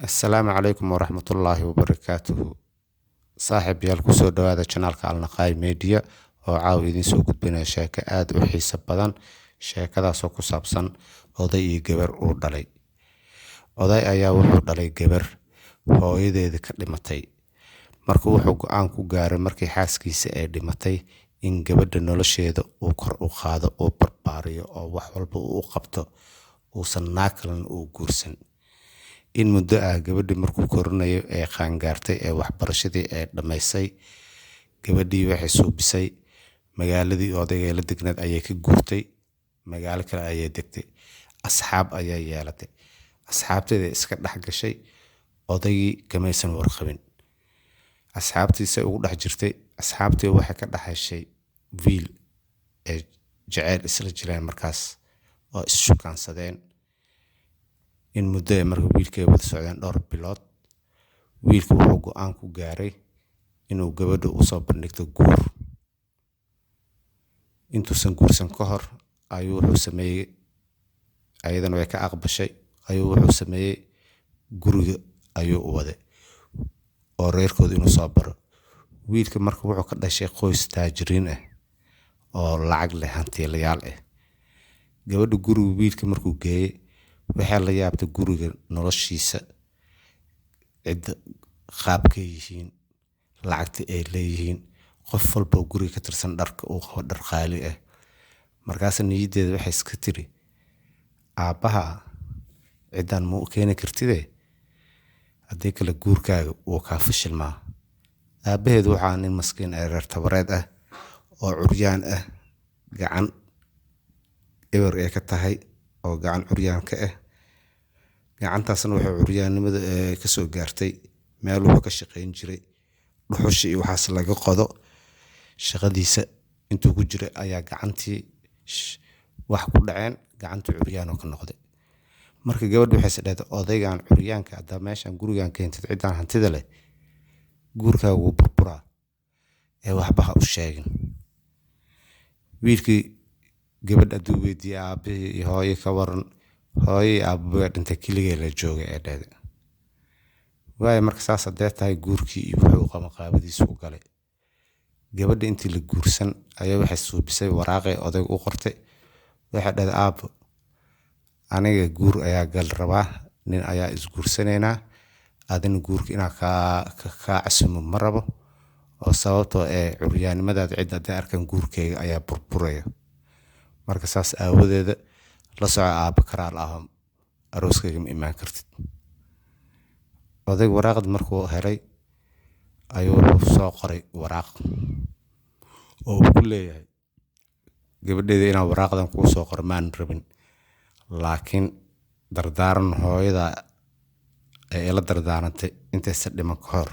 Assalaamu calaykum waraxmatullaahi wabarakaatuhu. Saaxiib yaal, kusoo dhawaada janaalka Alnaqaay Media oo caawa idiin soo gudbinaya sheeko aada u xiiso badan, sheekadaasoo ku saabsan oday iyo gabar uu dhalay. Oday ayaa wuxuu dhalay gabar hooyadeeda ka dhimatay. Marka wuxuu go-aan ku gaaray, markii xaaskiisa ay dhimatay, in gabadha nolosheeda uu kor u qaado, uu barbaariyo oo wax walba uu u qabto, uusan naag kalena uu guursan. In muddo ah gabadhii markuu korinayo ee qaangaartay ee waxbarashadii ee dhammaysay, gabadhii waxay suubisay magaaladii odayga la degnayd ayay ka guurtay, magaalo kale ayay degtay, asxaab ayay yeelatay, asxaabteeda iska dhex gashay. Odaygii kamaysan warqabin. Asxaabtiisay ugu dhex jirtay. Asxaabtii waxay ka dhex heshay wiil ay jaceyl isla jireen markaas oo is-shukaansadeen in muddo ay. Marka wiilkay wada socdeen dhowr bilood, wiilku wuxuu go-aan ku gaaray inuu gabadha usoo bandhigto guur. Intuusan guursan ka hor ayuu wuxuu sameeyey, ayadana way ka aqbashay, ayuu wuxuu sameeyey guriga ayuu u waday oo reerkooda inuu soo baro. Wiilka marka wuxuu ka dhashay qoys taajiriin ah oo lacag leh, hantiilayaal ah. Gabadha guriga wiilka markuu geeyey, waxay la yaabtay guriga noloshiisa, cidda qaabkay yihiin, lacagta ay leeyihiin, qof walba oo guriga ka tirsan dharka uu qabo dhar qaali ah. Markaas niyaddeeda waxay iska tiri, "Aabbaha ciddaan ma u keeni kartide, haddii kale guurkaaga wuu kaa fashilmaa." Aabbaheed waxaa nin maskiin ah, reer tabareed ah oo curyaan ah, gacan eber ay ka tahay oo gacan curyaan ka ah. Gacantaasna wuxuu curyaannimada kasoo gaartay meel wuxuu ka shaqayn jiray dhuxusha iyo waxaas laga qodo. Shaqadiisa intuu ku jiray ayaa gacantii wax ku dhaceen, gacantii curyaanoo ka noqday. Marka gabadha waxay is dhahday, "Odaygan curyaanka haddaa meeshan gurigan keentid, ciddaan hantida leh, guurkaaga wuu burburaa ee waxba ha u sheegin." Wiilkii gabadh hadduu weydiiyey, "Aabihii iyo hooyo ka waran?" "Hooyo iyo aabba way dhintay, keligee la joogay," ee dhahday. Waayo, marka saas haddee tahay, guurkii iyo wuxuu qabanqaabadiisu u galay. Gabadha intii la guursan ayaa waxay suubisay waraaqay odayga u qortay. Waxay dhahday, "Aabbo, aniga guur ayaa gal rabaa, nin ayaa isguursanaynaa, adina guurka inaa kaa casumo ma rabo, oo sababtoo ee curyaannimadaada cidda hadday arkaan guurkayga ayaa burburaya. Marka saas aawadeeda la soco aabba, karaal aho, arooskayga ma imaan kartid." Odayga waraaqda markuu helay ayuu wuxuu soo qoray waraaq oo uu ku leeyahay, "Gabadheeda, inaan waraaqdan kuu soo qoro maan rabin, laakiin dardaaran hooyada ee ila dardaarantay intaysan dhiman ka hor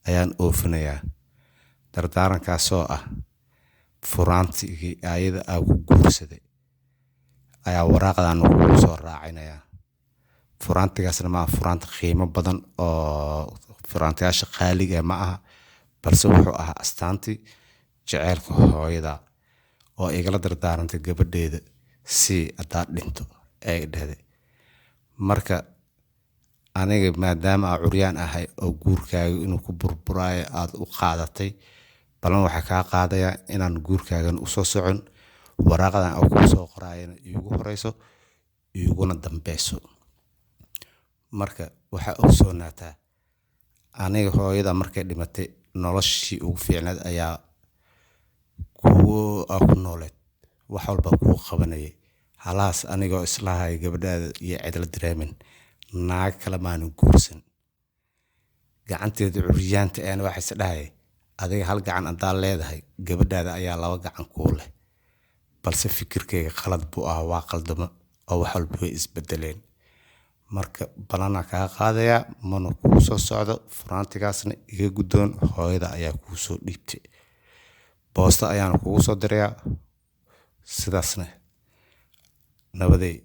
ayaan oofinayaa, dardaarankaasoo ah furaantigii ayada aa ku guursaday ayaa waraaqdan kugu soo raacinayaa. Furaantigaasna ma aha furaanti qiimo badan oo furaantiyaasha qaaliga ma aha, balse wuxuu ahaa astaantii jaceylka hooyada oo igala dardaarantay gabadheeda si haddaad dhinto," ay dhahday. "Marka aniga maadaama aa curyaan ahay oo guurkaaga inuu ku burburaayo aad u qaadatay, balan waxaa kaa qaadayaa inaan guurkaagan usoo socon, waraaqdan oo kuu soo qoraayana iigu horeyso iiguna dambeyso. Marka waxaa ogsoonaataa, aniga hooyada markay dhimatay noloshii ugu fiicneed ayaa kugu aa ku nooleed, wax walba kuu qabanayay. Halahaas anigoo islahay gabadhaada iyo cidla dareemin, naag kale maanan guursan. Gacanteeda curyaanta eena waxay is dhahaya, adiga hal gacan haddaa leedahay, gabadhaada ayaa laba gacan kuu leh. Balse fikirkayga qalad buu ahaa, waa qaldamo oo wax walba way isbedeleen. Marka balanaa kaa qaadayaa, mana kuu soo socdo. Furaantigaasna iga guddoon, hooyada ayaa kuu soo dhiibtay, boosto ayaana kugu soo dirayaa. Sidaasna nabaday,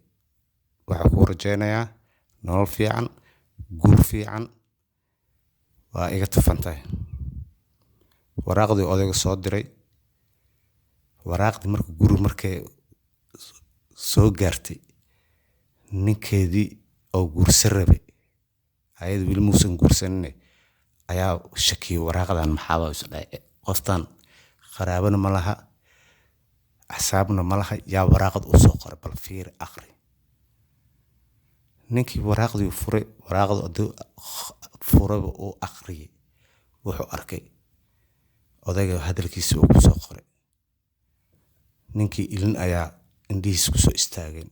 waxaa kuu rajaynayaa nolol fiican, guur fiican, waa iga tufantahay." Waraaqdii odayga soo diray, waraaqdii marka guri markay soo gaartay, ninkeedii oo guursan rabay Ayada weli muusan guursanine ayaa shakiyay waraaqdan, maxaaba is dhahay qoftan qaraabana ma laha, axsaabna ma laha, yaa waraaqad u soo qoray? Bal fiir, aqri. Ninkii waraaqdii furay, waraaqda hadduu furaba uu aqriyay, wuxuu arkay odayga hadalkiisa uu ku soo qoray. Ninkii ilin ayaa indhihiisa kusoo istaageen.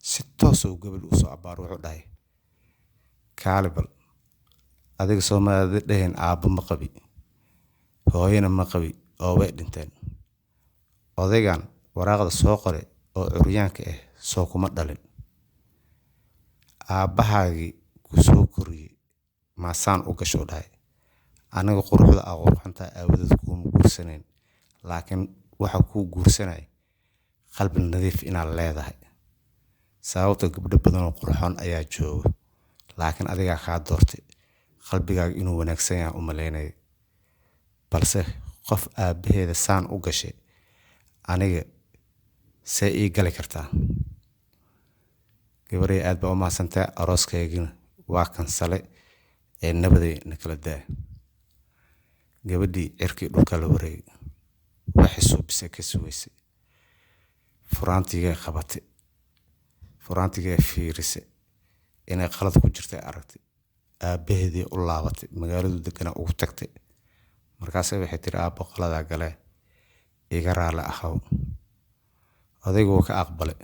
Si toos uu gabadh usoo abaaro, wuxuu dhahay, "Kaali bal adiga, soomaada dheheen aabbo ma qabi, hooyana ma qabi oo way dhinteen? Odaygan waraaqda soo qoray oo curyaanka ah soo kuma dhalin? Aabbahaagii ku soo koriyey maasaan u gasho?" Dhahay, "Aniga quruxda aa qurxantahay aawadeed kuuma guursanayn, laakiin waxa kuu guursanaya qalbi nadiif inaad leedahay. Sababta gabdho badan oo qurxoon ayaa jooga, laakiin adigaa kaa doortay, qalbigaaga inuu wanaagsan yahay u malaynaya. Balse qof aabbaheeda saan u gashay aniga see ii gali kartaa? Gabarey, aad baa u mahadsantahay, arooskaygina waa cancel ee nabaday na kala daa." Gabadhii cirkii dhulka la wareegay, waxay suubisay ka sugaysay. Furaantigay qabatay, furaantigay fiirisay, inay qalad ku jirtay aragtay. Aabbaheedii u laabatay, magaaladu deganaa ugu tagtay. Markaase waxay tiri, "Aabbo, qaladaa galee, iga raali ahaw." Odaygu wuu ka aqbalay.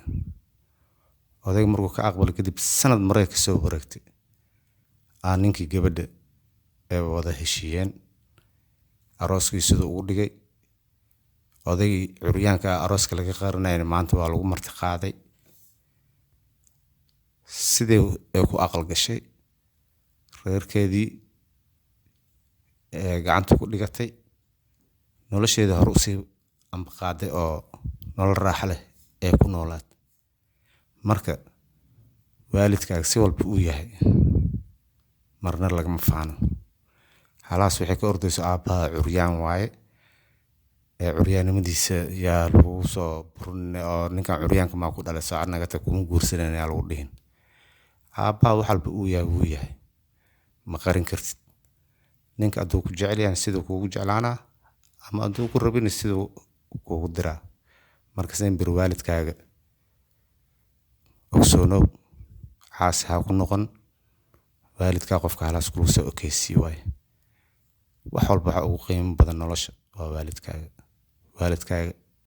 Odaygu markuu ka aqbalay kadib, sanad maray kasoo wareegtay, aa ninkii gabadha ay wada heshiiyeen. Arooskii siduu ugu dhigay odaygii curyaanka ah, arooska laga qaranayana maanta waa lagu marti qaaday. Sidii ay ku aqal gashay, reerkeedii ee gacanta ku dhigatay, nolosheeda hore usii ambaqaaday oo nolol raaxo leh ee ku noolaad. Marka waalidkaaga si walba uu yahay, marna lagama faano. Halaas waxay ka ordayso aabbaha curyaan waaye ee curyaannimadiisa yaa lagu soo burin oo ninkan curyaanka maa ku dhalay, saacad naga tag, kuma guursanan yaa lagu dhihin. Aabbaha wax walba uu yahay wuu yahay, ma qarin kartid. Ninka hadduu ku jecel yahay siduu kuugu jeclaanaa, ama hadduu ku rabin siduu kuugu diraa. Marka sembir waalidkaaga ogsoonow, caasi ha ku noqon waalidkaa. Qofka halaas kulagu soo okeysii waaye. Wax walba waxa ugu qiimo badan nolosha waa waalidkaaga. Waalidkaaga.